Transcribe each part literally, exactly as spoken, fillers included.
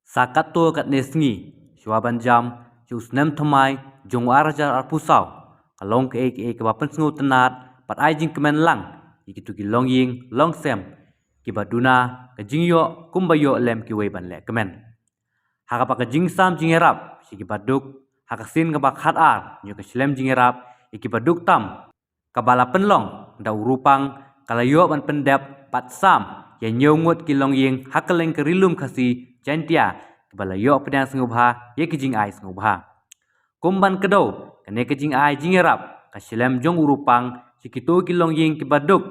Sa katto katne sngi, shuwa ban jam sha u snem thymmai jong u ar hajar arphew saw, ka long kaei kaei kaba pynsngewtynnad bad ai jingkmen lang ïa kito ki longïing longsem kiba duna ka jingïoh kumba ïoh lem kiwei ban leh kmen. Ha kaba ka jingsam jingïarap sha kiba duk ha ka sien kaba khatar jong ka shlem jingïarap ïa kiba duk tam, kaba la pynlong da u Rupang, ka la ïoh ban pyndep bad sam ïa hynñiew ngut ki longïing ha kylleng ka Ri Lum Khasi Jaiñtia, kiba la ïoh pdiang sngewbha ïa ki jingai sngewbha. Kum ban kdew, kane ka jingai jingïarap ka shlem jong u Rupang sha kito ki longïing kiba duk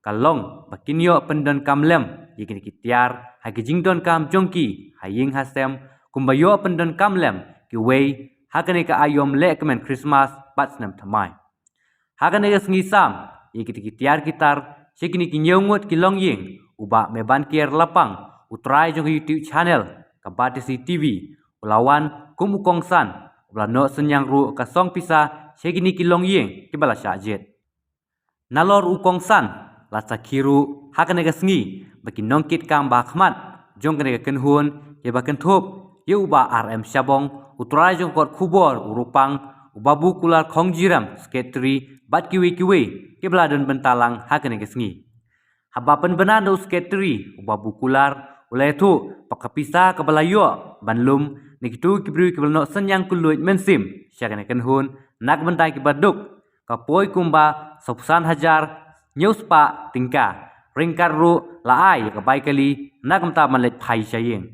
ka long ba kin ïoh pyndonkam lem ïa kine ki tiar ha ki jingdonkam jong ki ha ïing ha sem, kumba ïoh pyndonkam lem kiwei ha kane ka aïom leh kmen Christmas bad snem thymmai. Ha kane ka sngi sam ïa kita ki tiar ki tar sha kine ki hynñiew ngut ki longïing, u Bah Mebanker Lapang, u trai jong ka YouTube channel ka Batesi T V, u la wan kum u kongsan uba la noh synñiang ruh ka song pisa sha kine ki longïing kiba la shah jied. Nalor u kongsan la sakhi ruh ha kane ka sngi ba ki nongkitkam ba ha khmat jong kane ka kynhun kiba kynthup ïa u Bah R M Shabong, u trai jong ka kot khubor u Rupang, u Babu Kular Khongjirem, secretary, bad kiwei kiwei kiba la don bynta lang ha kane ka sngi. Haba pynbna da u secretary u Babu Kular, u la ïathuh ba ka pisa kaba la ïoh ban lum na kito ki briew kiba la noh synñiang kylluid mynsiem sha kane ka kynhun na ka bynta kiba duk, ka poi kumba sawphew san hajar hynñiew spah tyngka. Ryngkat ruh la ai ïa ka bai kali na ka bynta ban leit phai sha ïing.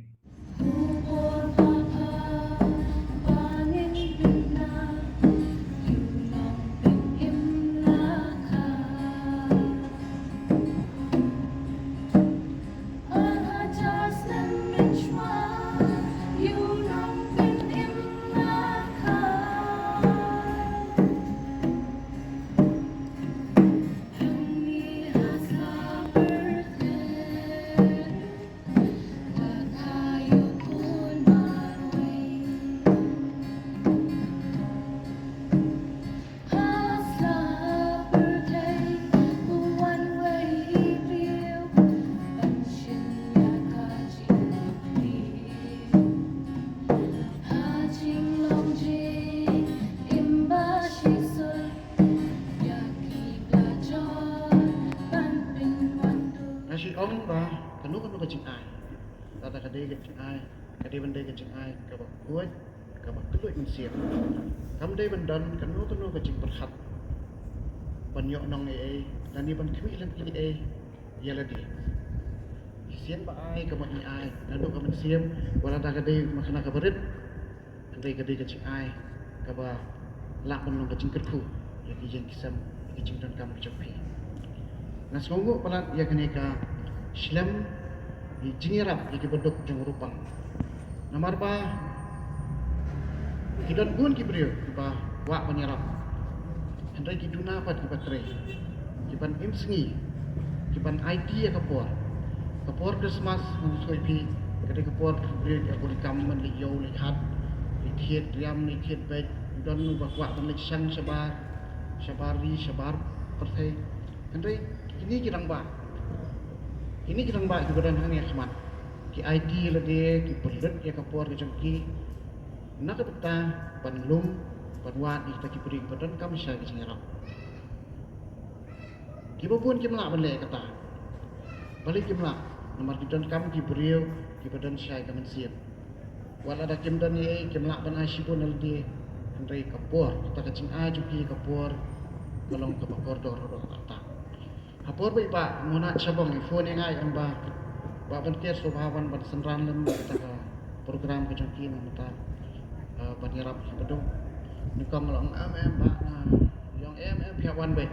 Nga shu ong ba kano kano ka jingai, lada ka dei ka jingai, ka dei ban dei ka jingai kaba khuid, kaba kylluid mynsiem. Kam dei ban don kano kano ka jingpyrkhat ban ïoh nong ei ei lane ban khmih lem ei ei ïa lade. Shisien ba ai, ka mut ngi ai naduh ka mynsiem, wat lada ka dei ma kane kaba rit, hynrei ka dei ka jingai kaba lah ban long ka jingkyrkhu ïa ki ïing ki sem, ïa ki jingdonkam ki jong phi. Nga sngewnguh palat ïa kane ka shlem ïa jingïarap ïa kiba duk jong u Rupang. Namar ba ki don bun ki briew kiba kwah ban ïarap, hynrei ki duna pat kiba trei, kiban im sngi, kiban aiti ïa ka por. Ka por Christmas, ngan ïathuh ïa phi, ka dei ka por ki briew ki ïa bun kam ban leit ïew leit hat, leit thied riam leit thied beit. Don uba kwah ban leit shang shabar, shabar ri shabar pyrthei. Hynrei kine ki rangbah, kine ki rangbah kiba don hangne ha khmat, ki aiti ïa lade, ki pynlut ïa ka por ka jong ki na ka bynta ban lum, ban wad ïa kita ki briew kiba donkam shai ka jingïarap. Kiba bun kim lah ban leh kata. Balei kim lah? Namar ki donkam ki briew kiba don shai ka mynsiem. Wat lada kim don ei ei, kim lah ban ai shibun ïa lade, hynrei ka por, kata ka jingai jong ki ka por, ka long kaba kordor ruh kata. Ha por ba i Bah Monat Shabong i phone ïa nga, i ong ba, Bah Banker, sngewbha wan ban synran lem kata ka program ka jong ki na mynta, eh, ban ïarap ïa kiba duk. Nyngkong nga la ong em em Bah, nga ong em em, phi hap wan beit.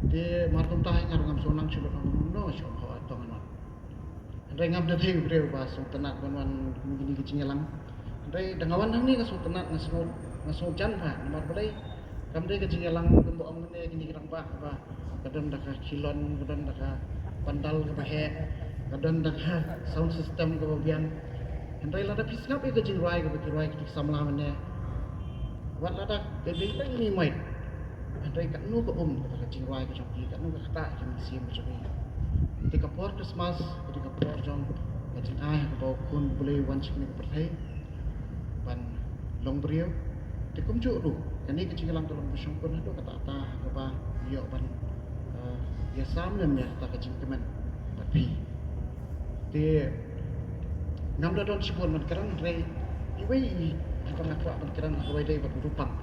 Te mar kumta nga ruh ngam sngewtynnat shuh ban ong no, shu ong hawa to ngan wan. Hynrei ngam da dei u briew ba sngewtynnat ban wan kum kine ki jingïalang. Hynrei da nga wan hangne nga sngewtynnat, nga sngew, nga sngewjan bha, namar balei? Kam dei ka jingïalang kumba ong mynne kine ki rangbah ba ka don da ka khilon, ka don da ka pandal kaba heh, ka don da ka sound system kaba biang. Hynrei lada phi sngap ïa ka jingrwai kaba ki rwai kito ki samla mynne, wat lada ka dei tang ine i mic, hynrei katno ka um kata ka jingrwai ka jong ki, katno ka ktah ka mynsiem ka jong ki. Te ka por Christmas ka dei ka por jong Ka jingai ha kaba u khun Blei u wan sha kane ka pyrthei ban long briew. Te kumjuh ruh kane ka jingïalang ka long ba shongkun haduh katta katta ha kaba ïoh ban, eh, ïasam lem ïa kata ka jingkmen bad phi. Te ngam da don shibun ban kren hynrei iwei i kaba nga kwah ban kren ha kawei dei bad u Rupang.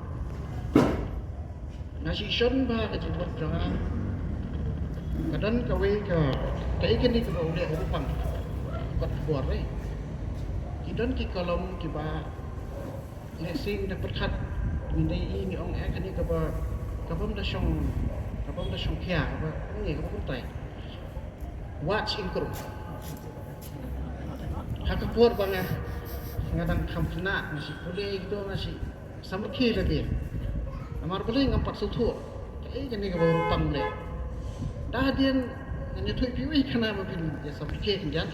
Nga shu shon ba ka jingmut jong nga ka don kawei ka, kaei kane kaba u leh u Rupang. Kot khubor eh. Ki don ki kolom kiba lehse ngi da pyrkhat, ngi da ïohi ngi ong eh kane kaba, kabym da shong, kabym da shong khia, kaba, ngi kaba kumtai. Wad shi ingkrum. Ha ka por ba nga, nga dang kham khynnah, nga shu pule ïa kito, nga shu samrkhie lade. Namar balei ngam pat sngewthuh kaei kane kaba u Rupang u leh. Da hadien ngan ïathuh ïa phi uei kane ba phin ïa samrkhie khyndiat.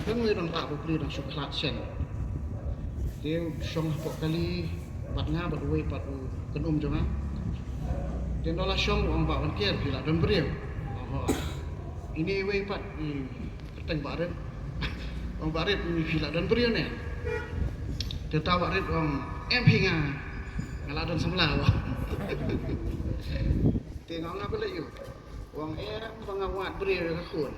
Don uwei u rangbah ba u Blei u dang shu khlad shen. Te u shong hapoh kali bad nga bad uwei pat u kynum jong nga. Te ynda la shong u ong, "Bah Wanker, phi lah don briew." Oho. Ine iwei pat i kyrteng Bah Rit. U ong, "Bah Rit, ine phi lah don briew ne?" Te uta Bah Rit u ong, "Em phi nga, nga lah don samla." Te nga ong, "Nga balei ïa u?" U ong, "Em, ba nga wad briew ïa ka khun."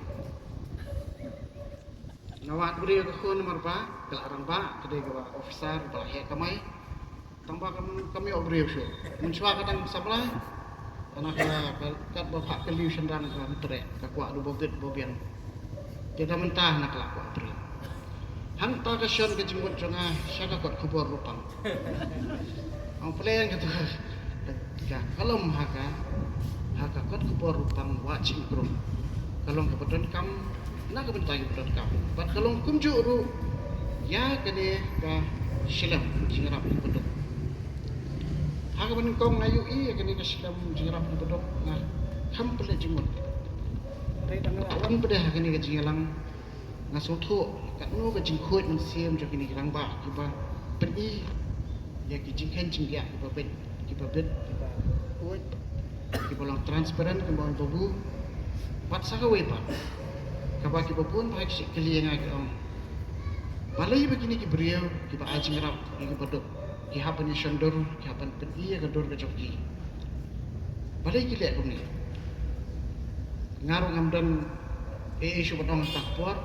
Nga wad briew ïa ka khun namar ba ka la rangbah, ka dei kaba officer ba la heh kamai. Tang ba kam, kam ïoh briew shuh. Mynshuwa ka dang samla. Hana ka, ka, katba phah kylli u shynrang ka ym treh, ka kwah da uba bit uba biang. Te da mynta hana ka la kwah briew. Hangta ka shon ka jingmut jong nga sha ka kot khubor Rupang. Ong pleng kata ka, ka kolom ha ka, ha ka kot khubor Rupang Wad shi ingkrum. Ka long kaba donkam na ka bynta kiba donkam. Bad ka long kumjuh ruh ïa kane ka shlem jingïarap kiba duk. Ha kaba nyngkong nga ïohi ïa kane ka shlem jingïarap kiba duk nga kham pynleit jingmut. Hynrei tang nga la wan pat ha kane ka jingïalang, nga sngewthuh katno ka jingkhuid mynsiem jong kine ki rangbah kiba pyni ïa ki jingkheiñ jingdiah kiba bit, kiba bit, kiba khuid, kiba long transparent, kiba long babu. Bad sa kawei pat, kaba kiba bun ba ki shait kylli ïa nga ki ong, balei ba kine ki briew kiba ai jingïarap ïa kiba duk ki hap ban ïashon dur, ki hap ban pyni ïa ka dur ka jong ki? Balei ki leh kumne? Nga ruh ngam don ei ei shuh ban ong ha kata ka por.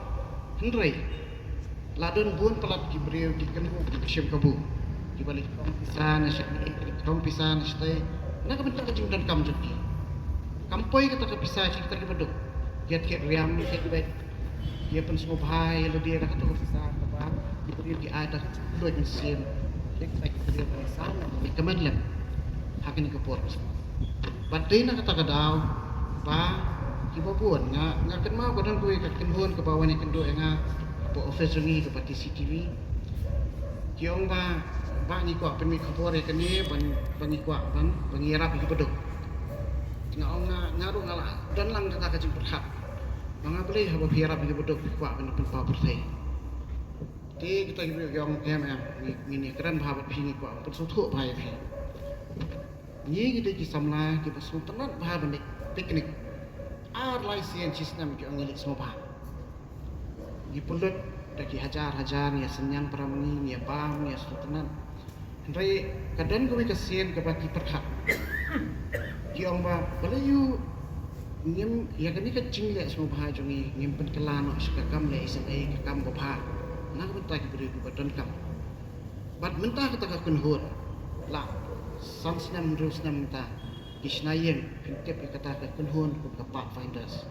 Hynrei la don bun palat ki briew ki kynhun kiba shim kabu, kiba leit khong pisa na shatei, leit khong pisa na shatei na ka bynta ka jingdonkam jong ki. Kam poi kata ka pisa sha kita kiba duk. Ki ïa thied riam, ki ïa thied beit, ki ïa pynsngewbha ïa lade da kata ka pisa kaba ki briew ki ai da ka jingkhuid mynsiem. Ki ïa kata ki briew ban ïasam, ban ïakmen lem ha kane ka por Christmas. Bad dei na kata ka daw ba kiba bun, nga, nga kynmaw ba don kawei ka kynhun kaba wan ïakynduh ïa nga hapoh office jong ngi kaba T C T V. Ki ong ba, ba ngi kwah pynmih khubor ïa kane ban, ba ngi kwah ban, ba ngi ïarap ïa kiba duk. Nga ong nga, nga ruh nga la don lang kata ka jingpyrkhat. Ba nga balei haba phi ïarap ïa kiba duk phi kwah ban pynpaw pyrthei. Te kita ki briew ki ong, em, em, ngi, ngi, ngi kren bha bad phi, ngi kwah pynsngewthuh bha ïa phi. Ngi, ngi dei ki samla kiba sngewtynnat bha ban leit picnic. Ar lai sien shi snem ki ong ngi leit sngewbha. Ngi pynlut da ki hajar hajar, ngi ïa synñiang para ma ngi, ngi ïa bam, ngi ïa sngewtynnat. Hynrei ka don kawei ka sien kaba ki pyrkhat. Ki ong ba, balei ïa u ngim, ïa kane ka jingleh sngewbha jong ngi ngim pynkylla noh sha ka kam leh isynei, ka kam babha na ka bynta ki briew kiba donkam. Bad mynta kata ka kynhun la san snem hynriew snem mynta, ki shna ïing, phin tip ïa kata ka kynhun kum ka Pathfinders.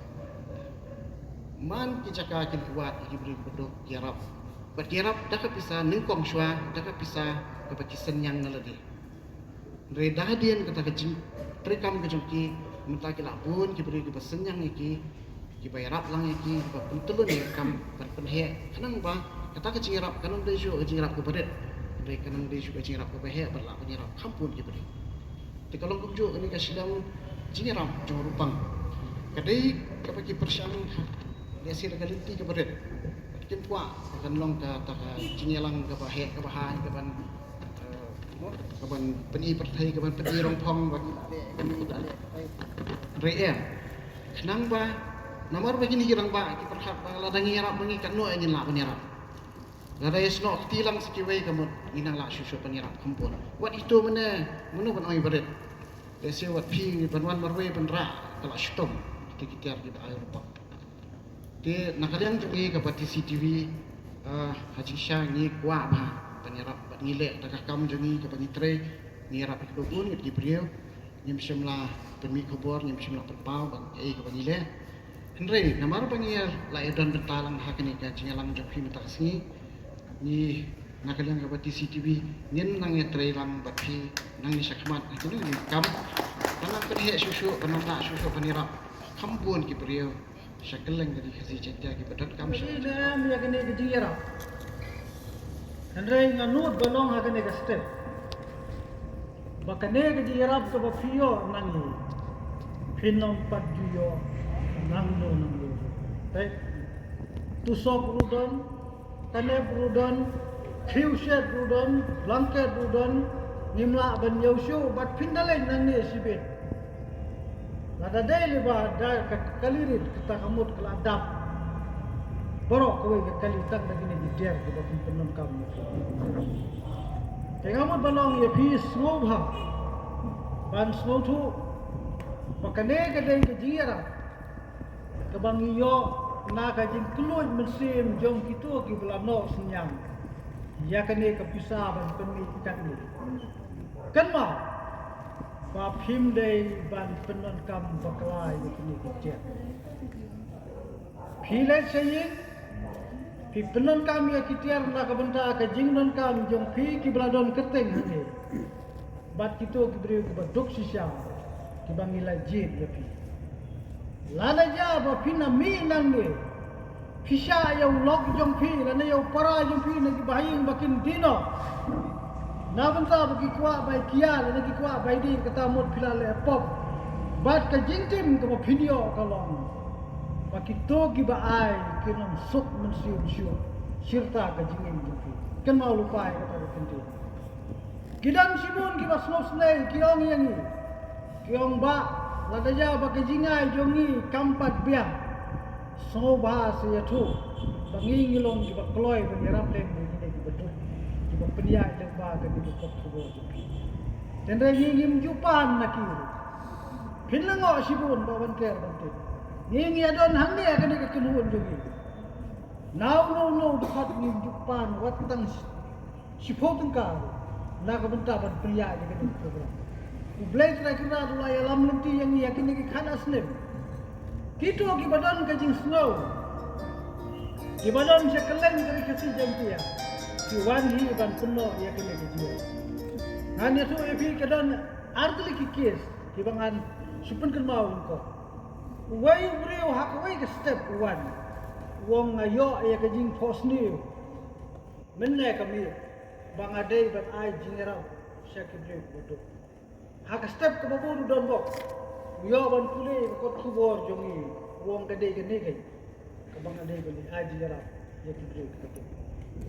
Man ki jaka ki leit wad ïa ki briew kiba duk, ki ïarap. Bad ki ïarap da ka pisa nyngkong shuwa, da ka pisa kaba ki synñiang na lade. Hynrei da hadien kata ka jingtreikam ka jong ki, mynta ki la bun ki briew kiba synñiang ïa ki, kiba ïarap lang ïa ki, kiba pyntlun ïa ka kam ban pynheh. Khnang ba kata ka jingïarap kan ym dei shuh ka jingïarap kaba rit, hynrei kan ym dei shuh ka jingïarap kaba heh bad lah ban ïarap kham bun ki briew. Te ka long kumjuh kane ka shlem jingïarap jong u Rupang. Ka dei kaba ki pyrshang ha, lehse da ka lynti kaba rit. Kim kwah ba kan long kata ka jingïalang kaba heh kaba haiñ kaban, eh, kaban pyni pyrthei, kaban pyni rongphong ba ki la leh, ki la leh. Hynrei em. Khnang ba Namar ba kine ki rangbah ki pyrkhat ba lada ngi ïarap ma ngi, katno ngin lah ban ïarap. Lada ïasnoh kti lang sa kiwei ka mut ngi nang lah shuh shuh ban ïarap kham bun. Wat ito mynne, mano ban ong ïa barit. Lehse wat phi ban wan marwei ban rah ka la shitom. Kita ki tiar kiba ai report. Te na ka liang jong ngi kaba T C T V, ah, ha jingshisha ngi kwah bha ban ïarap bad ngi leh da ka kam jong ngi kaba ngi trei, ngi ïarap ïa kiba bun ngut ki briew. Ngim shym la pynmih khubor, ngim shym la pynpaw bad kaei kaba ngi leh. Hynrei namar ba ngi la ïadon bynta lang ha kane ka jingïalang jong phi mynta ka sngi, ngi na ka liang kaba T C T V ngin nang ïatrei lang bad phi nangne shakhmat ha kine ki kam. Ban nang pynheh shuh shuh, ban nang rah shuh shuh ban ïarap kham bun ki briew sha kylleng ka ri Khasi Jaiñtia kiba donkam sha. Ngi ne em ïa kane ka jingïarap. Hynrei nga nud ban ong ha kane ka step ba kane ka jingïarap kaba phi ïoh na ngi, phin ym pat ju ïoh nangno nangno ruh. Te, tusok ruh don, kanep ruh don, khiew shet ruh don, blanket ruh don, ngim lah ban ïoh shuh bad phin da leit nangne shibit. Lada dei lypa da ka kali rit kata ka mut ka la dap. Baroh kawei ka kali tang da kine ki tiar kiba phin pyndonkam. Te nga mut ban ong ïa phi, sngewbha ban sngewthuh ba kane ka dei ka jingïarap kaba ngi ïoh na ka jingkylluid mynsiem jong kito kiba la noh synñiang ïa kane ka pisa ban pynmih katne. Kynmaw ba phim dei ban pyndonkam bakla ïa kine ki tiar. Phi leit sha ïing, phi pyndonkam ïa ki tiar na ka bynta ka jingdonkam jong phi kiba la don kyrteng hangne bad kito ki briew kiba duk shisha kiba ngi la jied ïa phi. Lada jia ba phin ym mih nangne, phi shah ïa u lok jong phi lane ïa u para jong phi na ki bahaïing ba kin dih noh. Na bynta ba ki kwah bai kia lane ki kwah bai dih, kata mut phi la leh pop. Bad ka jingtim kaba phin ïoh ka long ba kito kiba ai kin ym suk mynsiem shuh shirta ka jingim jong phi. Kynmaw lypa ïa kata ka kyntien. Ki don shibun kiba sngewsynei ki ong ïa ngi. Ki ong ba lada jia ba ka jingai jong ngi kam pat biang, sngewbha sa ïathuh ba ngi ngi long kiba kloi ban ïarap lem ïa kine kiba duk, kiba pynïaid lyngba kane ka kot khubor jong phi. Hynrei ngi ngim ju pan na ki ruh. Phin lyngngoh shibun Bah Wanker Bynta. Ngi ngi ïadon hangne ha kane ka kynhun jong ngi. Na uno uno u dkhot ngim ju pan wat tang shiphew tyngka ruh na ka bynta ban pynïaid ïa kane ka program. U Blei Trai Kynrad u la ïalam lynti ïa ngi ïa kine ki khatar snem. Kito kiba don ka jingsngew, kiba don sha kylleng ka ri Khasi Jaiñtia, ki wan hi ban pynnoh ïa kine ki jingïalang. Ngan ïathuh ïa phi, ka don ar tylli ki case kiba ngan shu pynkynmaw lyngkot. Uwei u briew ha kawei ka step u wan, u ong nga ïoh ïa ka jingphohsniew mynne ka miet ba nga dei ban ai jingïarap sha ki briew kiba duk. Ha ka step kaba bud u don bok, u ïoh ban pule ïa ka kot khubor jong ngi, u ong ka dei kane ka, kaba nga dei ban ai jingïarap ïa ki briew kiba duk.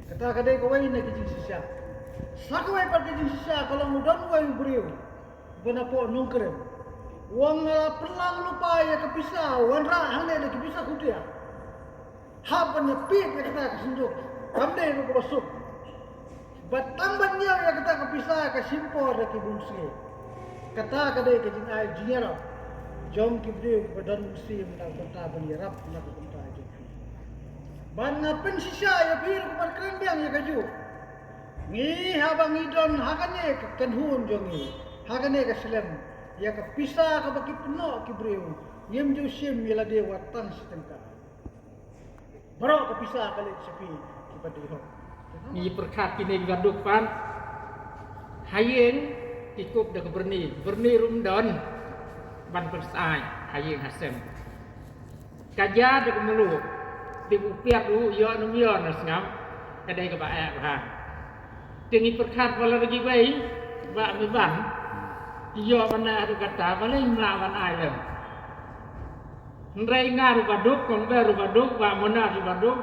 Kata ka dei kawei na ki jingshisha. Sa kawei pat ka jingshisha ka long u don uwei u briew ba napoh Nongkrem, u ong nga la pynlang lypa ïa ka pisa wanrah hangne da ki pisa khutia. Hap ban ïa peit ïa kata ka synduk, kam dei ruh kaba suk. Bad tang ban ñiew ïa kata ka pisa ka shim por da ki bun sngi. Kata ka dei ka jingai jingïarap jong ki briew kiba don mynsiem na ka bynta ban ïarap na ka bynta jong phi. Bad nga pynshisha ïa phi ruh ban kren biang ïa kajuh. Ngi haba ngi don ha kane ka kynhun jong ngi, ha kane ka slem, ïa ka pisa kaba ki pynnoh ki briew, ngim ju shim ïa lade wat tang shi tyngka. Baroh ka pisa ka leit sha phi kiba dei hok. Ngi pyrkhat kine kiba duk pat. Ha ïing ki kup da ka byrni, byrni ruh ym don ban pynshai ha ïing ha sem. Ka jia da ka mluh, te u piat ruh ïoh ne ym ïoh ne sngap, ka dei kaba eh bha. Te ngi pyrkhat ba lada kiwei, ba me ban, ki ïoh ban ai ruh kata, balei ngim lah ban ai lem. Hynrei nga ruh ba duk, kong Ber ruh ba duk, Bah Mona ruh ba duk,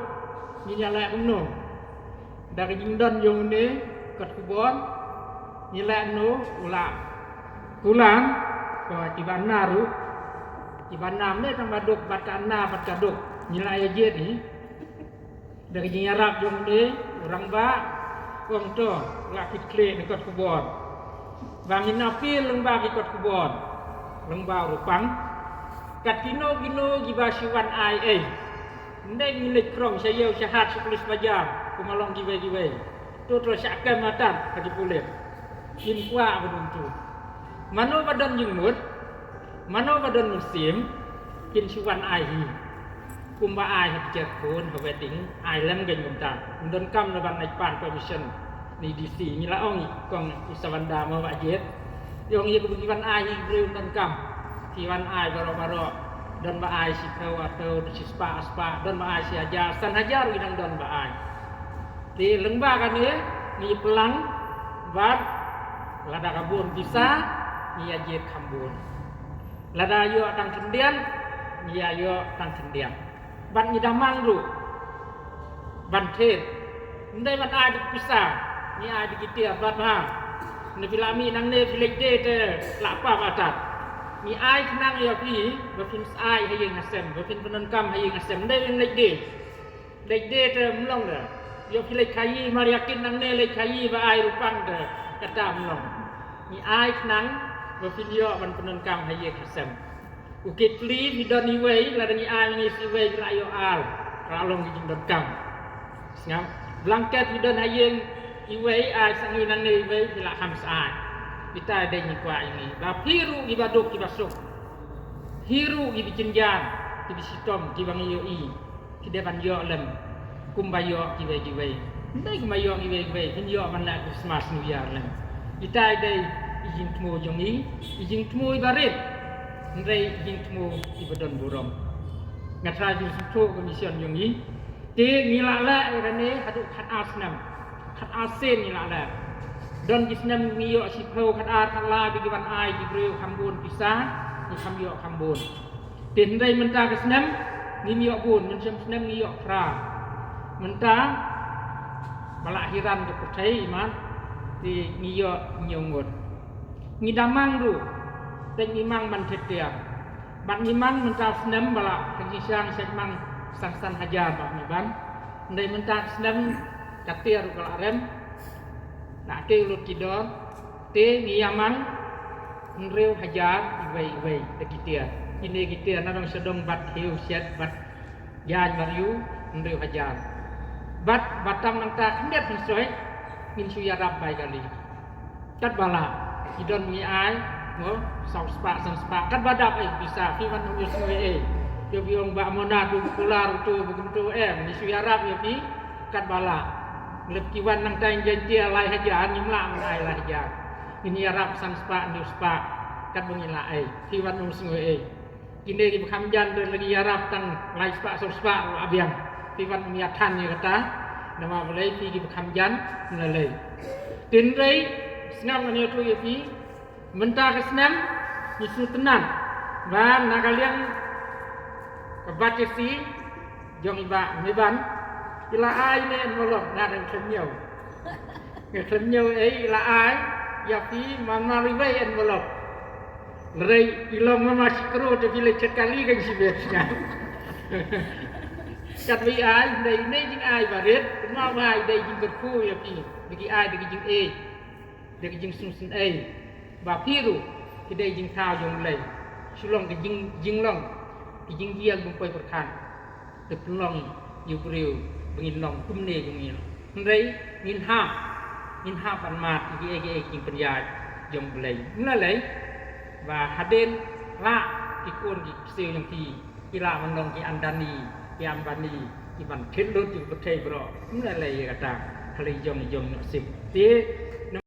ngin ïa leh kumno? Da ka jingdon jong une kot khubor, ngin leh kumno, u la kular, ko ki ban na ruh, Iba nam ne tang ba duk, bad ka na bad ka duk. Ngi la ïa jied hi. Da ka jingïarap jong ne u rangbah, u ong to, la kit khleh ne kot khubor. Ba ngin appeal lyngba ki kot khubor. Lyngba u Rupang. Kat kino kino kiba shu wan ai ei. Ndei ngi leit krong sha ïew sha hat sha police bajar. Kumba long kiwei kiwei. To to sha kem atat ka ki pulit. Ngim kwah ba dum tu. Mano ba don jingmut. Mano ba don mynsiem, kin shu wan ai hi. Kumba ai ha ki jar khun, ha wedding, ai lem kein mynta. Ym donkam na ban leit pan permission na i D C. Ngi la ong i kong i Savanda mo ba jied. I ong ïa kaba ki wan ai hi briew ym donkam. Ki wan ai baroh baroh. Don ba ai shiphew, arphew, shispah, arspah, don ba ai shi hajar, san hajar ki dang don ba ai. Te lyngba kane ngi plang bad lada ka bun pisa ngi ïa jied kham bun. Lada ïoh tang khyndiat ngi ïa ïoh tang khyndiat. Bad ngi da mang ruh ban thied. Ym dei ban ai da ki pisa, ngi ai da ki tiar bad ha. Ne phi la mih nangne phi leit die te la pap atat. Ngi ai khnang ïa phi ba phin sa ai ha ïing ha sem, ba phin pyndonkam ha ïing ha sem. Ym dei ban leit die. Leit die te ym long de. Ïoh phi leit khaïi mar ïa kit nangne leit khaïi ba ai Rupang te. Kata ym long. Ngi ai khnang ba phin ïoh ban pyndonkam ha ïing ha sem. U kit pli phi don iwei, lada ngi ai ngi sa iwei phi la ïoh ar. Ka la long ki jingdonkam. Sngap. Blanket phi don ha ïing iwei, ai sa ngi nangne iwei phi la kham sa ai. Kita dei ngi kwah ïa ngi. Ba phi ruh kiba duk kiba suk. Phi ruh kiba jynjar, kiba shitom, kiba ngi ïohi. Ki dei ban ïoh lem kumba ïoh kiwei kiwei. Ym dei kumba ïoh kiwei kiwei, kin ïoh ban leh Christmas New Year lem. Kita i dei i jingthmu jong i, i jingthmu iba rit. Hynrei i jingthmu iba don burom. Nga trai jingsngewthuh ka mission jong i. Te ngi la leh ïa kane haduh khatar snem. Khatar sien ngi la leh. Don ki snem ngi ïoh shiphew khatar khatlai ba ki ban ai ki briew kham bun pisa, ngi kham ïoh kham bun. Te hynrei mynta ka snem ngim ïoh bun, mynshem snem ngi ïoh phra. Mynta ba la hiran ka pyrthei imat, te ngi ïoh hynñiew ngut. Ngi da mang ruh, te ngi mang ban thied tiar. Bad ngi mang mynta snem ba la ka jingshisha ngi sa mang san san hajar ba ngi ban. Hynrei mynta snem ka tiar ruh ka la rem. La kiew lut ki dor. Te ngi ïa mang hynriew hajar iwei iwei da ki tiar. Kine ki tiar na dong sha dong bad hiew shet bad ïaid mar ïew hynriew hajar. Bad ba tam nangta khyndiat hynriew ngin shu ïarap bai kali. Katba lah ki don ngi ai mo saw spah san spah. Katba dap ai pisa phi wan ong ïa sngew ei. Ïa phi ong ba mona tu kular tu bukum tu em ngi shu ïarap ïa phi. Katba lah. Lep ki wan nangta ïa jaiñ tiar lai hajar ngim lah ngan ai lai hajar. Ngin ïarap san spah hynriew spah. Katba ngi lah ei. Phi wan ong sngew ei. Kine kiba kham jan te la ngi ïarap tang lai spah saw spah ruh la biang. Phi wan ym ïa than ïa kata. Namar balei phi kiba kham jan ym lei. Hynrei sngap ngan ïathuh ïa phi. Mynta ka snem ngi sngewtynnat ba na ka liang ka bat ïasi jong i Bah Meban i la ai ne envelope nga dang khlem ñiew. Nga khlem ñiew ei i la ai ïa phi man mar iwei envelope. Lrei i long mama shi kro te phi leit chet kali kan shi bet nga. Kat wei ai dei ne jing ai barit ma wai dei jing kyrkhu ïa phi. Dei ki ai dei ki jing ei dei ki jing sung sung ei ba phi ruh ki dei jing thaw jong lei. Shu long ki jing jing long ki jing diang jong poi pyrkhat. Te pynlong ïa u briew ba ngin long kumne ba ngin long. Hynrei ngin hap ngin hap ban mad ïa kiei kiei ki jingpynïaid jong U Blei. Mlei lei ba hadien la ki khun ki ksiew jong ki ki la ban long ki Adani ki Ambani ki ban thied lut ïa ka pyrthei baroh. Mlei lei ïa kata khlei jong jong noh sip. Te